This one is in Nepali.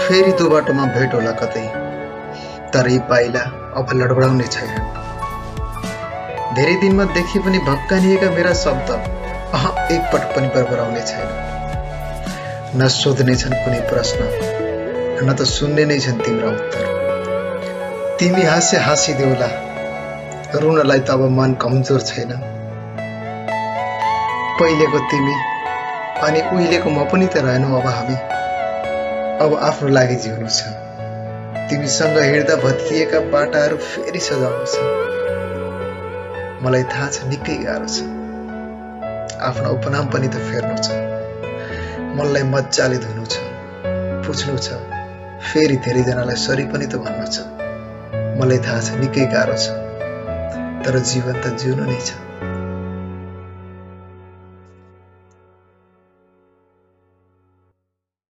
फेरि त्यो बाटोमा भेट होला कतै, तर यी पाइला अब लडबडाउने छैन। धेरै दिनमा देखि पनि भक्कानिएका मेरा शब्द एकपटक पनि बरबराउने छैन। न सोध्ने छन् कुनै प्रश्न, न त सुन्ने नै छन् तिम्रा उत्तर। तिमी हाँसे हाँसिदेऊला, रुनलाई त अब मन कमजोर छैन। पहिलेको तिमी अनि उहिलेको म पनि त रहेनौ अब हामी। अब आफ्नो लागि जिउनु छ। तिमीसँग हिँड्दा भत्किएका बाटाहरू फेरि सजाउनु छ। मलाई थाहा छ निकै गाह्रो छ। आफ्नो उपनाम पनि त फेर्नु छ। मनलाई मजाले धुनु छ, पुछ्नु छ, फेरि धेरैजनालाई सरी पनि त भन्नु छ। मलाई थाहा छ निकै गाह्रो छ, तर जीवन त जिउनु नै छ।